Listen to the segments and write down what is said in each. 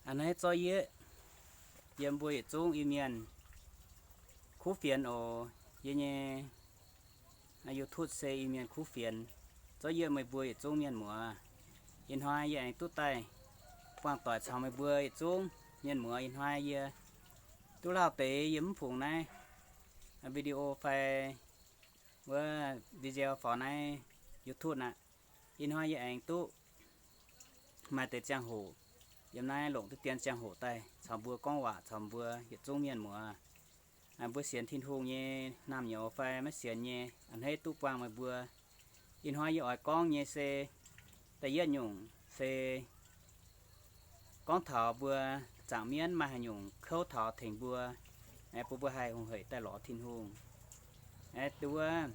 A'hneiv zorqv yieqv yiem mbuo yietc zungv Iu-Mienh kuv fienx oc. Yie nyei YouTube se Iu-Mienh kuv fienx. Zorqv yieqv meih mbuo yietc zungv mienh muoz. Ih hnoi yie aengx duqv daaih buangh doic caux meih mbuo yietc zungv mienh muoz. Ih hnoi yie duqv lauh deix yie mv fungx naaiv video fai wuov video faaux naaiv YouTube aqv. Ih hnoi yie aengx duqv maaih deix ziangh hoc yiem naaiv longc diqv dien ziangh hoc daaih caux mbuo gorngv waac caux mbuo yietc zungv mienh muoz. Mbuo sienx Tin-Hungh nyei naamh nyouz fai maiv sienx nyei, a'hneiv duqv buangh meih mbuo. Ih hnoi yie oix gorngv nyei se da'yietv nyungc se gorngv taux mbuo zaangc mienv maaih haaix nyungc kouv taux tengx mbuo, bun mbuo haih hungh heic daaih lorz Tin-Hungh. Duqv wuov,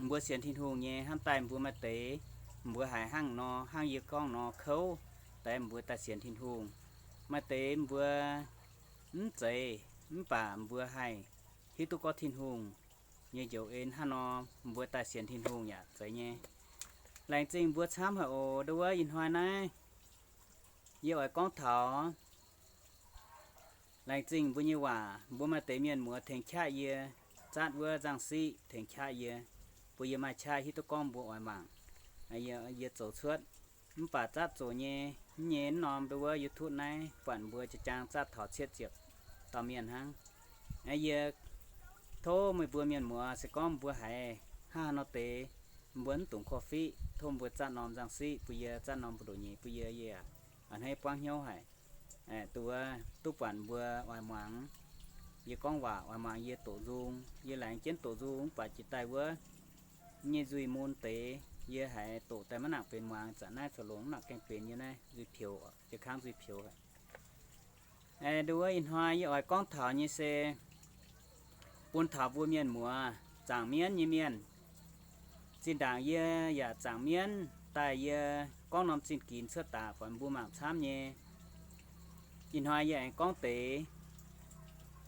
mbuo sienx Tin-Hungh nyei hnamv daaih mbuo maaih deix, mbuo haiz hnangv nor, hnangv yie gorngv nor kouv, daaih mbuo daaih sienx Tin-Hungh. Maaih deix mbuo mv zeiz, mv baac mbuo haih hiuv duqv gorngv Tin-Hungh nyei njoux en hnangv nor, mbuo daaih sienx Tin-Hungh yaac zeiz nyei. Laengz zingh mbuo camv haic oc. Nduov wuov ih hnoi naaiv yie oix gorngv taux laengz zingh mbuo nyei waac, mbuo maaih deix mienh muoz tengx qaqv yie, zatv wuov nzangc siqv tengx qaqv yie, bun yie maaih qaqv hiuv duqv gorngv mbuo oix mangc. Yie zoux cuotv, mv baac zatv zoqc nyei, mv nyei mv norm nduov wuov YouTube naaiv buatc mbuo jaa-jaang zatv taux cietv ziepc dauh mienh hnangv. Yie tov meih mbuo mienh muoz se gorngv mbuo haiz hnangv haaix nor deix, mbuo mv dungx korv-fiqv, tov mbuo zatv norm nzangc siqv bun yie, zatv norm mbu'ndongx nyei bun yie, yie a'hneiv buangv hnyouv haic. Duqv, duqv buatc mbuo oix muangx yie gorngv waac, oix muangx yie doqc nzung. Yie laengz jienv doqc nzung mv baac jiex daaih wuov nyei nzuih mun deix, yie haiz doqc daaih maiv nangc benx muangx, zanc naaiv corc longx mv nangc gaengh benx, yie naaiv nzuih peux, yie kangv nzuih peux. Nduov wuov ih hnoi yie oix gorngv taux nyei se bun taux mbuo mienh muoz, zaangc mienv nyei mienh. Zinh ndaangc yie yaac zaangc mienv daaih, yie gorngv norm zinh ginx cuotv daaih buatc mbuo mangc camv nyei. Ih hnoi yie aengx gorngv deix,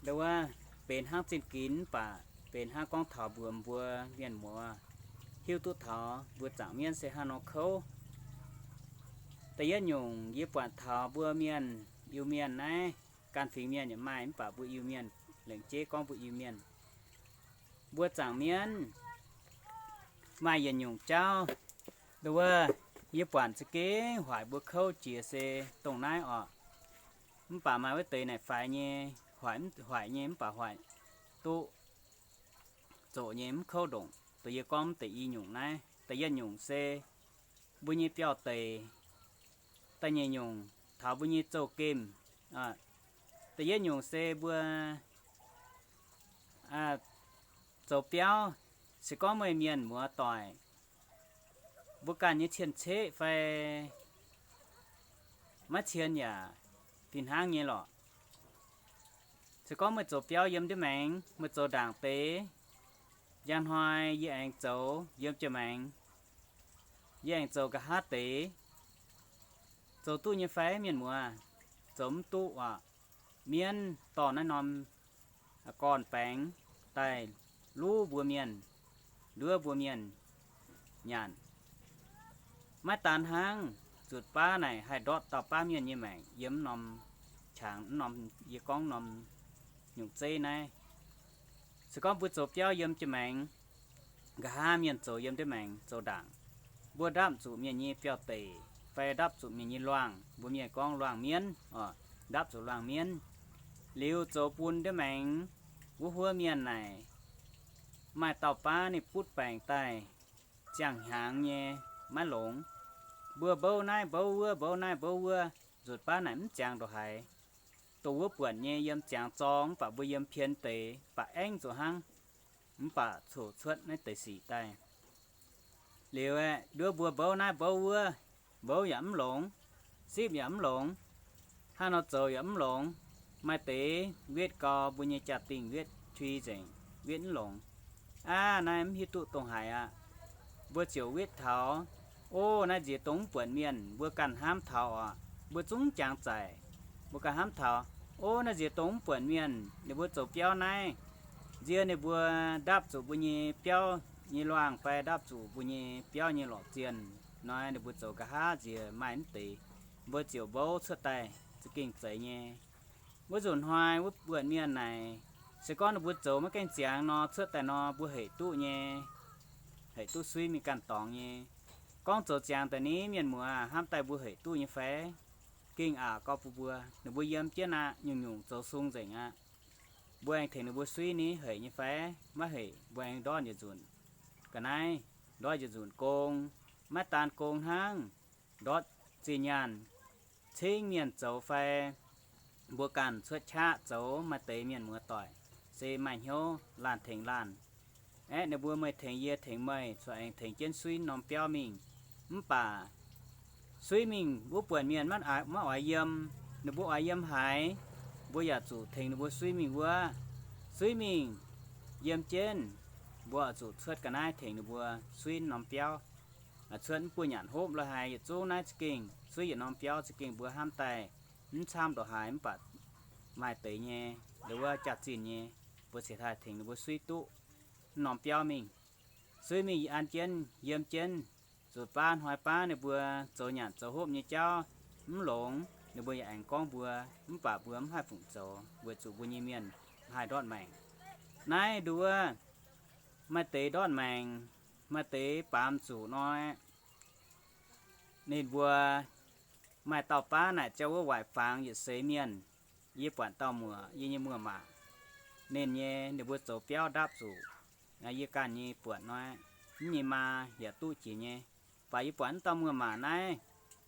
nduov wuov, benx hnangv zinh ginx mv baac benx hnangv gorngv taux mbuox mbuo mienh muoz hiuv duqv taux mbuo zaangc mienv se hnangv nor kouv. Da'yietv nyungc yie buatc taux mbuo mienh, Iu-Mienh naaiv, ganh fingx mienh yaac maaih mv baac mbuo Iu-Mienh, lengc jeiv gorngv mbuo Iu-Mienh, mbuo zaangc mienv maaih yietc nyungc jauv, nduov wuov, yie buatc za'gengh hoic mbuo kouv jiex se dongh naaiv orqc. Mv baac maaih wuov deix naaic faix nyei, hoic, hoic nyei mv baac hoic duqv zoqc nyei mv kouv ndongc dongh yie gorngv mv deix i nyungc naaiv. Da'yietv nyungc se mbuo nyei biauv-deic. Da'nyeic nyungc taux mbuo nyei zouv-gemh. Da'yietv nyungc se mbuo zoux biauv, se gorngv meih mienh muoz-doic, mbuo ganh nyei cien-ceqv fai maiv cien yaac fih hnangv nyei lorqc. Se gorngv meih zoux biauv yiem ndiev maengx, meih zoux ndaangc deix, njang hnoi yie aengx zoux yiem jiex maengx, yie aengx zoux nqa'haav deix, zoux duqv nyei fai mienh muoz? Zoux mv duqv orqc. Mienv dorh naaiv norm gorn-baengx daaih luv mbuo mienh, nduov mbuo mienh nyanc. Maiv daan hnangv, nzutc baav naaic haih ndortv dauh baav mienh nyei maengc yiem mv norm qangx, mv norm yie gorngv norm nyungc zeiv naaiv. Se gorngv mbuo zoux biauv yiem jiex maengx, nqa'haav mienh zoux yiem ndiev maengx zoux ndaangc, mbuo ndapv zuqc mienh nyei biauv-deic fai ndapv zuqc mienh nyei luangh, mbuo mienh gorngv luangh mienv oc, ndapv zuqc luangh mienv. Liuz zoux bun ndiev maengx wuov huov mienh naaic, maaih dauh baav ninh butv baengc daaih ziangh hnyangx nyei, maiv longx. Mbuo mbouv naaiv mbouv wuov, mbouv naaiv mbouv wuov, nzutc baav naaic mv ziangx ndongc haaix. Dongh wuov buonc nyei yiem ziangx zorng mv baac mbuo yiem pien deix baac aengv zoqc hnangv, mv baac coqc cuotv naaiv deix sic daaih. Liuz aeqv, nduov mbuo mbouv naaiv mbouv wuov, mbouv yaac mv longx, sipv yaac mv longx, hnangv nor zoux yaac mv longx. Maaih deix wetv gau mbuo nyei jaa-dingh, wetv tui nzengc, wetv mv longx. Aav, naaiv mv hiuv duqv dongh haaix aqv. Mbuo ziouc wetv taux, o, naaiv nziex dongh mv buonc mienh, mbuo ganh hnamv taux oc. Mbuo zungv jangx zaic, mbuo ganh hnamv taux, o, naaiv nziex dongh mv buonc mienh, ninh mbuo zoux biauv naaiv, nziex ninh mbuo ndapv zuqc mbuo nyei biauv nyei luangh fai ndapv zuqc mbuo nyei biauv nyei lorqc zienh nor, ninh mbuo zoux nqa'haav nziex maaih mv deix, mbuo ziouc mbouv cuotv daaih. za'gengh zeiz nyei. Wuov nzunc hnoi wuov buonc mienh naaic, se gorngv ninh mbuo zoux maiv gaengh ziangx nor, cuotv daaih nor mbuo hec duqv nyei, hec duqv suiv mingh ganh dorngx nyei. Gorngv zoux ziangx daaih ni, mienh muoz, hnamv daaih mbuo hec duqv nyei fai? Gengh aqc gorngv bun mbuo, ninh mbuo yiem jienv aqv, nyungc-nyungc zoux sung nzengc aqv. Mbuo aengx tengx ninh mbuo suiv ni, hec nyei fai? Maiv hec, mbuo aengx ndortv yietc nzunc ga'naaiv, ndortv yietc nzunc gong. Maiv daan gong hnangv, ndortv zinh nyaanh cingv mienh zoux fai mbuo ganh cuotv qaqv zoux, maaih deix mienh muoz-doic se maaih hnyouv laanh tengx laanh. Aeqv, ninh mbuo meih tengx yie, tengx meih, corc aengx tengx jienv suiv norm biauv mingh. Mv baac suiv mingh wuov buonc mienh maiv oix yiem, ninh mbuo oix yiem haaix, mbuo yaac zuqc tengx ninh mbuo suiv mingh wuov. Suiv mingh yiem jienv, mbuo oix zuqc cuotv ga'naaiv tengx ninh mbuo suiv norm biauv. Cuotv mv buoz nyanc hopv lo haaix, yietc zungv naaiv za'gengh suiv yietc norm biauv za'gengh mbuo hnamv daaih mv camv ndongc haaix, mv baac maaih deix nyei, ndau wuov jaax-zinh nyei, mbuo cingx daaih tengx ninh mbuo suiv duqv mv norm biauv mingh. Suiv mingh an jienv yiem jienv, zuqc baav hnoi baav ninh mbuo zoux nyanc zoux hopv nyei jauv mv longx, ninh mbuo yaac aengx gorngv mbuo, mv baac mbuo mv haih fungc zoux weic zuqc mbuo nyei mienh haih ndortv maengc. Naaiv nduov maaih deix ndortv maengc, maaih deix baamz zuqc nor, ninh mbuo maaih dauh baav naaic jauv wuov waaic fangx yietc seix mienh. Yie buatc dauh muoc, yie nyei muoz-maac, ninh nyei, ninh mbuo zoux biauv ndapv zuqc. Yie ganh nyei buatc nor, mv nyei maa yaac duqv jiex nyei. Baac yie buatc mv dauh muoz-maac naaiv,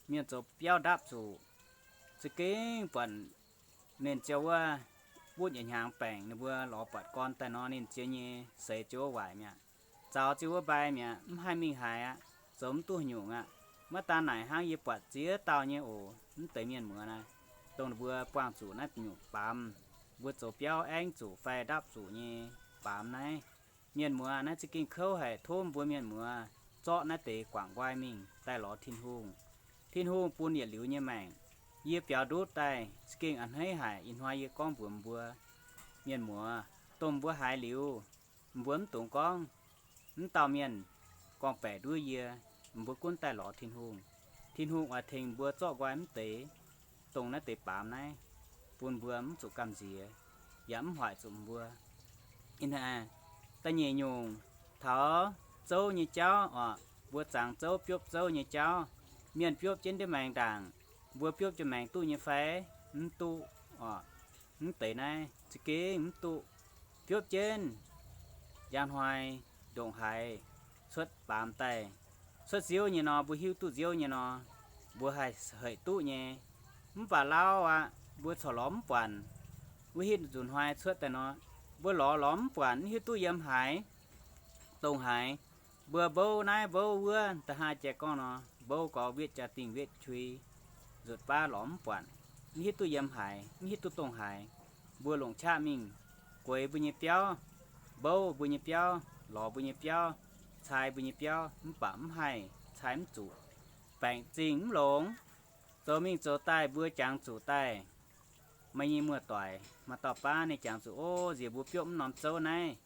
mienh zoux biauv ndapv zuqc, za'gengh buatc ninh jauv wuov butv yietc hnyangx baengc, ninh mbuo lorz buatc gorn daaih nor, ninh jiex nyei seix jauv wuov waaic mi'aqv. Zaux jiex wuov mbai mi'aqv, mv haih mingh haaix aqv, zoux mv duqv haaix nyungc aqv. Maiv daan naaic hnangv, yie buatc ziex dauh nyei oc, mv deix mienh muoz naaiv, dongh ninh mbuo buangh zuqc naaiv nyungc baamz, mbuo zoux biauv aengv zuqc fai ndapv zuqc nyei baamz naaiv. Mienh muoz, naaiv za'gengh kouv haic. Tov mbuo mienh muoz zorqv naaiv deix guangc nqoi mingh daaih lorz Tin-Hungh. Tin-Hungh bun yietc liuz nyei maengc. Yie biaux ndutv daaih za'gengh a'hneiv haic. Ih hnoi yie gorngv mbuox mbuo mienh muoz, dongh mbuo haiz liuz, mbuo mv dungx gorngv, mv dauh mienh gorngv-baeqc nduov yie, mbuo gunv daaih lorz Tin-Hungh. Tin-Hungh oix tengx mbuo zorqv nqoi mv deix, dongh naaiv deix baamz naaiv, bun mbuo mv zuqc gamh nziex, yaac mv hoic zuqc mbuo. Ih hnoi da'nyeic nyungc, taux zouv nyei jauv oc, mbuo zangx zouv, biopv zouv nyei jauv. Mienh biopv jienv ndiev maengx ndaangc, mbuo biopv jienv maengx duqv nyei fai? Mv duqv oc. Mv deix naaiv za'gengh mv duqv. Biopv jienv njang hnoi ndongc haaix cuotv baamz daaih, cuotv nziouv nyei nor, mbuo hiuv duqv nziouv nyei nor, mbuo haih hec duqv nyei. Mv baac lauh aqv, mbuo corc lorz mv buatc. Wuov hitv nzunc hnoi cuotv daaih nor, mbuo lorz lorz mv buatc, mv hiuv duqv yiem haaix, dongh haaix. Mbuo mbouv naaiv mbouv wuov, da'haav jiex gorngv nor, mbouv gorx wetv jaa-dingh wetv qui, nzutc baav lorz mv buatc, mv hiuv duqv yiem haaix, mv hiuv duqv dongh haaix. Mbuo longc qaqv mingh gueix mbuo nyei biauv, mbouv mbuo nyei biauv, lorz mbuo nyei biauv, cai mbuo nyei biauv, mv baac mv haih, cai mv zuqc. Baengc zingh mv longx. Zoux mingh zoux daaih mbuo jangx zuqc daaih. Meih nyei muoz-doic maaih dauh baav ninh jangx zuqc, o, nziex mbuo biopv mv norm zouv naaiv,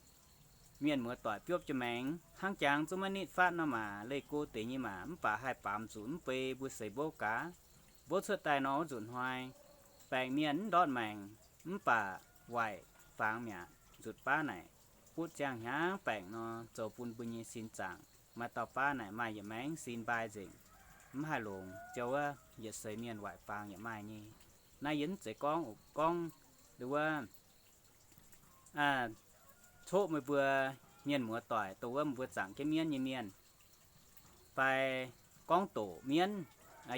mienh muoz-doic biopv jiex maengx hnangv, jangx zungv maiv nitv fatv nor maah, leih go deix nyei maah, mv baac haih baamz zuqc mv bei mbuo seix mbouv gaax. Mbouv cuotv daaih nor, wuov nzunc hnoi baengc mienh mv ndortv maengc, mv baac waaic fangx mi'aqv. Nzutc baav naaic butv ziangh hnyangx baengc nor, zoux bun mbuo nyei sin zaangc. Maaih dauh baav naaic maaih yietc maengx sin mbai nzengc, mv haih longx. Jauv wuov yietc seix mienh waaic fangx yaac maaih nyei. Naaiv yie mv zeiz gorngv, gorngv wuov coqv meih mbuo mienh muoz-doic, dongh wuov mbuo zaangc jienv mienv nyei mienh, fai gorngv doqc mienv.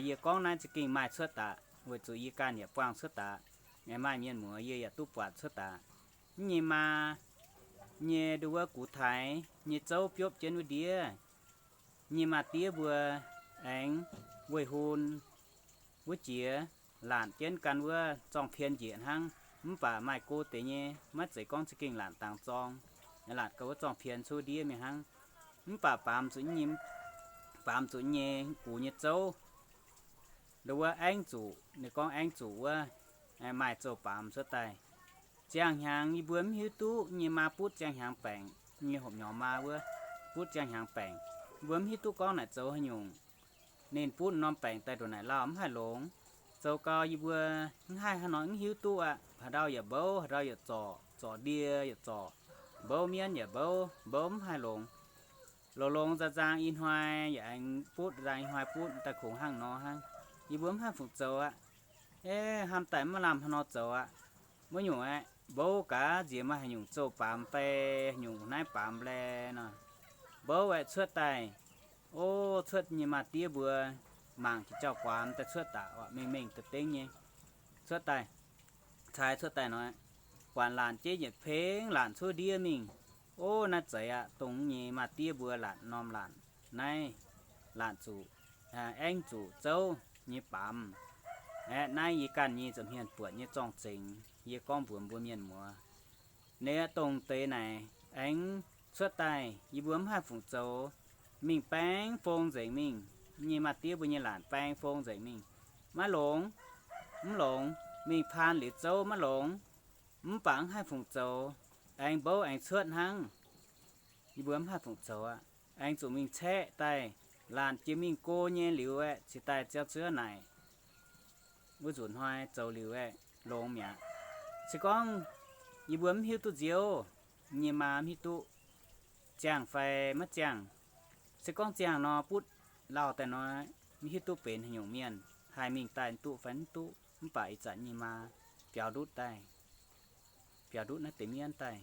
Yie gorngv naaiv za'gengh maaih cuotv daaih, weic zuqc yie ganh yaac buangh cuotv daaih. Maaih mienh muoz yie yaac duqv buatc cuotv daaih. Mv nyei maa nyei nduov wuov gux taaix nyei zouv biopv jienv wuov ndiev nyei maa-diev mbuo aengx weih hun wuov jiex laanc jienv gan wuov zorng-pien njiec hnangv. Mv baac maaih go deix nyei maiv zeiz gorngv za'gengh laanc dangx zorng, laanc gan wuov zorng-pien cuotv ndiev mingh hnangv. Mv baac baamz zuqc nyei, baamz zuqc nyei gux nyei zouv, nduov wuov aengv zuqc, ninh gorngv aengv zuqc wuov, maaih zouv baamz cuotv daaih. Ziangh hnyangx yie mbuo mv hiuv duqv nyei maa butv ziangh hnyangx baengc, nyei hopv nyorx maa wuov butv ziangh hnyangx baengc. Mbuo mv hiuv duqv gorngv naaic zoux haaix nyungc. Ninh butv norm baengc daaih ndongc naaic lauh mv haih longx. zoux gau yie mbuo mv haih haaix nor mv hiuv duqv aqv. Haaix ndau yaac mbouv, haaix ndau yaac zorc, zorc ndie yaac zorc, mbouv mienv yaac mbouv, mbouv mv haih longx. Longx longx nzang nzang i hnoi yaac aengx butv, nzang i hnoi butv daaih kungx hnangv nor hnangv. Yie mbuo mv haih fungc zoux aqv. Eh, hnamv daaih mv maaih lamh haaix nor zoux aqv. Mv nyungc aeqv, mbouv gaax nziex maaih haaix nyungc zouh baamz fai nyungc naaiv baamz laeh nor, mbouv aeqv cuotv daaih, o, cuotv nyei maa-diev mbuo mangc jiex jauv-guaamz daaih cuotv daaih, mengh mengh daaih dengv nyei cuotv daaih, cai cuotv daaih nor, buatc laanc jeiv yietc pengx laanc cuotv ndiev mingh. O, naaiv zeiz aqv, dongh nyei maa-diev mbuo laatc norm laanc, naaiv laanc zuqc, aengv zuqc zouv nyei baamz. Aeqv, naaiv yie ganh nyei nza'hmien buatc nyei zorng-zengx, yie gorngv mbuox mbuo mienh muoz. Ninh dongh deix naaic aengx cuotv daaih, yie mbuo mv haih fungc zoux, mingh baeng fong nzengc mingh, nyei maa-diev mbuo nyei laanc baeng fong nzengc mingh. Maiv longx, mv longx, mingh paan liuz zouv maiv longx, mv baac mv haih fungc zoux, aengx mbouv aengx cuotv hnangv. Yie mbuo mv haih fungc zoux aqv. Aengx zuqc mingh caeqv daaih, laanc jiex mingh go nyei liuz aeqv, cingx daaih ziangh zuov naaic. Wuov nzunc hnoi zoux liuz aeqv, longx mi'aqv. Se gorngv yie mbuo mv hiuv duqv nziouv, nyei maa mv hiuv duqv ziangh fai maiv ziangh. Se gorngv ziangh nor, butv lauh daaih nor, mv hiuv duqv benx haaix nyungc mienh, haih mingh daaih duqv fai mv duqv. Mv baac ih zanc nyei maa biaux ndutv daaih, biaux ndutv naaiv deix mienv daaih,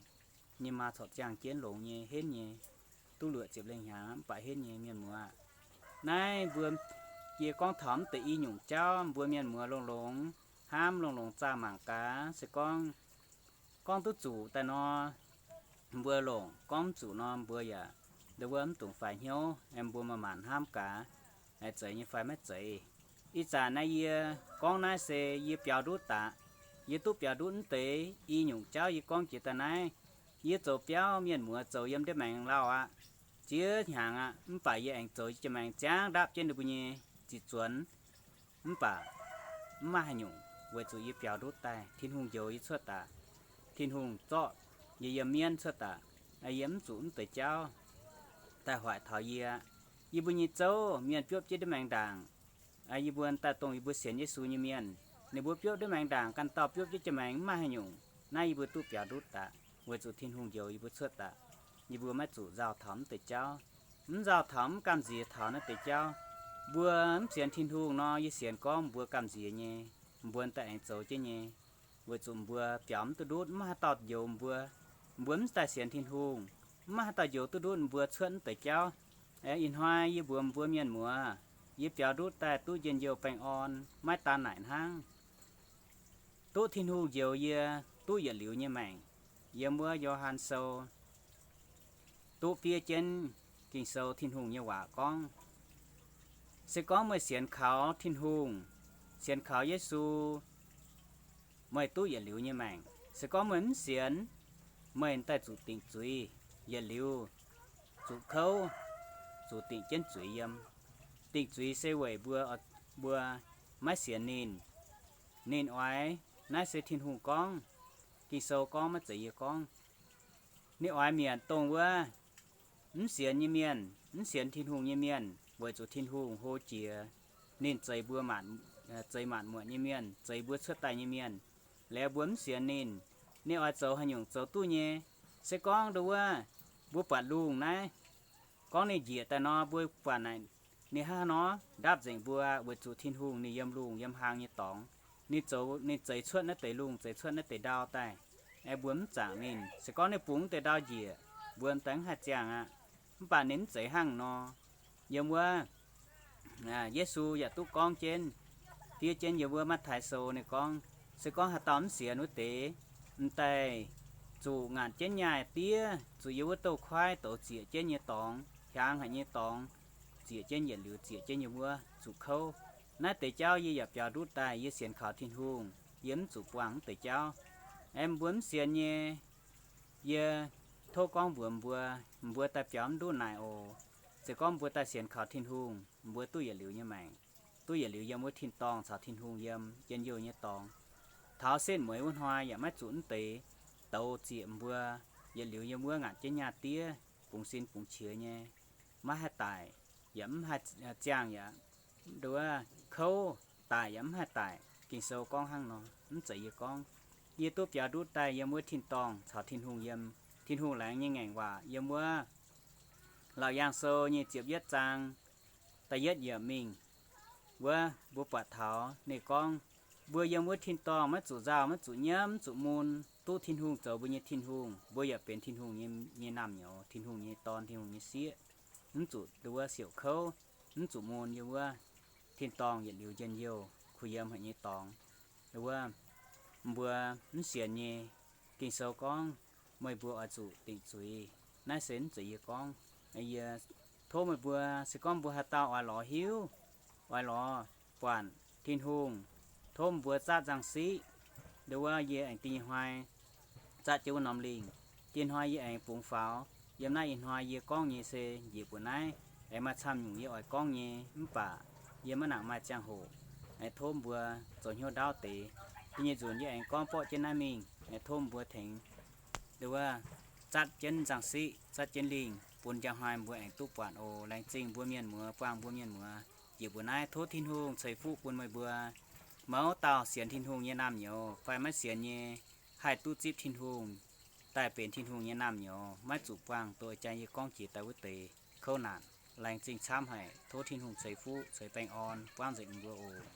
nyei maa corc ziangh jienv longx nyei, henv nyei, duqv luoqc ziepc lengh hnyangx mv baac henv nyei, mienh muoz. Naaiv mbuo, yie gorngv taux mv deix i nyungc jauv, mbuo mienh muoz longx-longx hnamv, longx-longx zaah mangc gaax. Se gorngv, gorngv duqv zuqc daaih nor, mbuo longc, gorngv mv zuqc nor mbuo yaac, ndo wuov mv dungx faix hnyouv, mbuo maaih maanc hnamv gaax, zeiz nyei fai maiv zeiz. Ih zanc naaiv yie gorngv naaiv se yie biaux ndutv daaih. Yie duqv biaux ndutv mv deix i nyungc jauv yie gorngv jiex daaih naaiv. Yie zoux biauv, mienh muoz, zoux yiem ndiev maengx lauh aqv, ziex hnyangx aqv, mv baac yie aengx zoux jiex maengx ziangv ndapv jienv ninh mbuo nyei ziqc zuonx. Mv baac mv maaih haaix nyungc, weic zuqc yie biaux ndutv daaih, Tin-Hungh njoux yie cuotv daaih. Tin-Hungh zorqv yie yiem mienv cuotv daaih. Yie mv zuqc mv deix jauv daaih hoic taux yie. Yie mbuo nyei zouv, mienh biopv jienv ndiev maengx ndaangc, yie mbuo daaih dongh yie mbuo sienx Yesu nyei mienh, ninh mbuo biopv ndiev maengx ndaangc, ganh dauh biopv jienv jiex maengx mv maaih haaix nyungc. Naaiv yie mbuo duqv biaux ndutv daaih, weic zuqc Tin-Hungh njoux yie mbuo cuotv daaih. Yie mbuo maiv zuqc nzauh taux mv deix jauv, mv nzauh taux, mv gamh nziex taux naaiv deix jauv. Mbuo mv sienx Tin-Hungh nor, yie sienx gorngv mbuo gamh nziex nyei, mbuo daaih aengx zoux jienv nyei. Weic zuqc mbuo biaux mv duqv ndutv, mv maaih haaix dauh njoux mbuo. Mbuo mv daaih sienx Tin-Hungh, mv maaih haaix dauh njoux duqv ndutv mbuo cuotv mv deix jauv. Ih hnoi yie mbuox mbuo mienh muoz, yie biaux ndutv daaih duqv njien-youh baengh orn, maiv daan naaic hnangv. Duqv Tin-Hungh njoux yie duqv yietc liuz nyei maengc. Yiem wuov Yo^han Sou duqv fiev jienv Ging-Sou, Tin-Hungh nyei waac gorngv, se gorngv meih sienx kaux Tin-Hungh, sienx kaux Yesu, meih duqv yietc liuz nyei maengc. Se gorngv meih mv sienx, meih daaih zuqc dingc zuiz, yietc liuz zuqc kouv, zuqc dingc jienv zuiz yiem. Dingc zuiz se weic mbuo, mbuo maiv sienx ninh. Ninh oix, naaiv se Tin-Hungh gorngv, Ging-Sou gorngv, maiv zeiz yie gorngv. Ninh oix mietc dongh wuov mv sienx nyei mienh, mv sienx Tin-Hungh nyei mienh, weic zuqc Tin-Hungh hlo jiex ninh zeix mbuo, zeix maanc muotc nyei mienh, zeix mbuo cuotv daaih nyei mienh. Liuz mbuo mv sienx ninh, ninh oix zoux haaix nyungc zoux duqv nyei. Se gorngv ndo wuov, mbuo buatc lungh naaiv, gorngv ninh njiec daaih nor, mbuo buatc naaic ninh hnangv haaix nor ndapv nzengc mbuo, weic zuqc Tin-Hungh ninh yiem lungh yiem hlang nyei dorngx. Ninh zoux, ninh zeix cuotv naaiv deix lungh, zeix cuotv naaiv deix ndau daaih. Aeqv, mbuo mv zaangc ninh. Se gorngv ninh bungx deix ndau njiec, mbuo daaih mv haih ziangh aqv. Mv baac ninh mv zeiz hnangv nor. Yiem wuov, Yesu yaac duqv gorngv jienv, fiev jienv yiem wuov Matv^taai Sou ninh gorngv, se gorngv haaix dauh mv sienx wuov deix, m'daaih zuqc ngaanc jienv nyaaih diev, zuqc yiem wuov douz-koiv douz zieqc jienv nyei dorngx, hiaangx haic nyei dorngx, zieqc jienv yietc liuz, zieqc jienv yiem wuov zuqc kouv. Naaiv deix jauv yie yaac biaux ndutv daaih, yie sienx kaux Tin-Hungh, yie mv zuqc buangh mv deix jauv. Aeqv, mbuo mv sienx nyei, yie tov gorngv mbuox mbuo, mbuo daaih biaux mv ndutv naaic oc. Se gorngv mbuo daaih sienx kaux Tin-Hungh, mbuo duqv yietc liuz nyei maengc, duqv yietc liuz yiem wuov tin-dorngh caux Tin-Hungh yiem njien-youh nyei dorngx. Taux setv mueiz wuov hnoi yaac maiv zuqc mv deix douz zieqc mbuo, yietc liuz yiem wuov ngaanc jienv nyaaih diev, bungx sin bungx qiex nyei, maiv haih daic, yaac mv haih ziangh, yaac ndo wuov kouv, daic yaac mv haih daic. Ging-Sou gorngv hnangv nor, mv zeiz yie gorngv. Yie duqv biaux ndutv daaih yiem wuov tin-dorngh caux Tin-Hungh yiem, Tin-Hungh laengz nyei ngaengc waac yiem wuov Laauc Yaangh Sou nyei ziepc yietv zaang da'yietv yiemc mingh wuov, mbuo buatc taux ninh gorngv, mbuo yiem wuov tin-dorngh maiv zuqc nzauh, maiv zuqc nyiemv, mv zuqc mun, duqv Tin-Hungh zoux mbuo nyei Tin-Hungh, mbuo yaac benx Tin-Hungh nyei, nyei naamh nyouz, Tin-Hungh nyei dorn, Tin-Hungh nyei sieqv, mv zuqc nduov siouc kouv, mv zuqc mun yiem wuov tin-dorngh yietc liuz njien-youh kuh yiem haic nyei dorngx. Wuov, mbuo mv sienx nyei, Ging-Sou gorngv, meih mbuo oix zuqc dingc zuiz. Naaiv se mv zeiz yie gorngv. Yie tov meih mbuo, se gorngv mbuo haaix dauh oix lorz hiuv, oix lorz buatc Tin-Hungh, tov mbuo zatv nzangc siqv. Nduov wuov, yie aengx dingh nyei hnoi zatv jienv wuov norm lingh. Diex hnoi yie aengx bungx faaux. Yiem naaiv ih hnoi yie gorngv nyei se njiec mbuo naaiv, aengx maaih camv nyungc yie oix gorngv nyei, mv baac yie maiv nangc maaih ziangh hoc. Aengx tov mbuo zoux hnyouv ndaauv deix. Da'nyeic nzunc yie aengx gorngv borqv jienv naaiv mingh, aengx tov mbuo tengx, nduov wuov, zatv jienv nzangc siqv, zatv jienv lingh, bun njang hnoi mbuo aengx duqv buatc oc. Laengz zingh mbuo mienh muoz, buangh mbuo mienh muoz. Njiec mbuo naaiv tov Tin-Hungh ceix fuqv bun meih mbuo. Mouz dauh sienx Tin-Hungh nyei naamh nyouz fai maiv sienx nyei, haih duqv zipv Tin-Hungh daaih benx Tin-Hungh nyei naamh nyouz, maiv zuqc buangh doix jang yie gorngv jiex daaih wuov deix kouv naanc. Laengz zingh camv haic. Tov Tin-Hungh ceix fuqv ceix baengh orn buangv nzengc mbuo oc.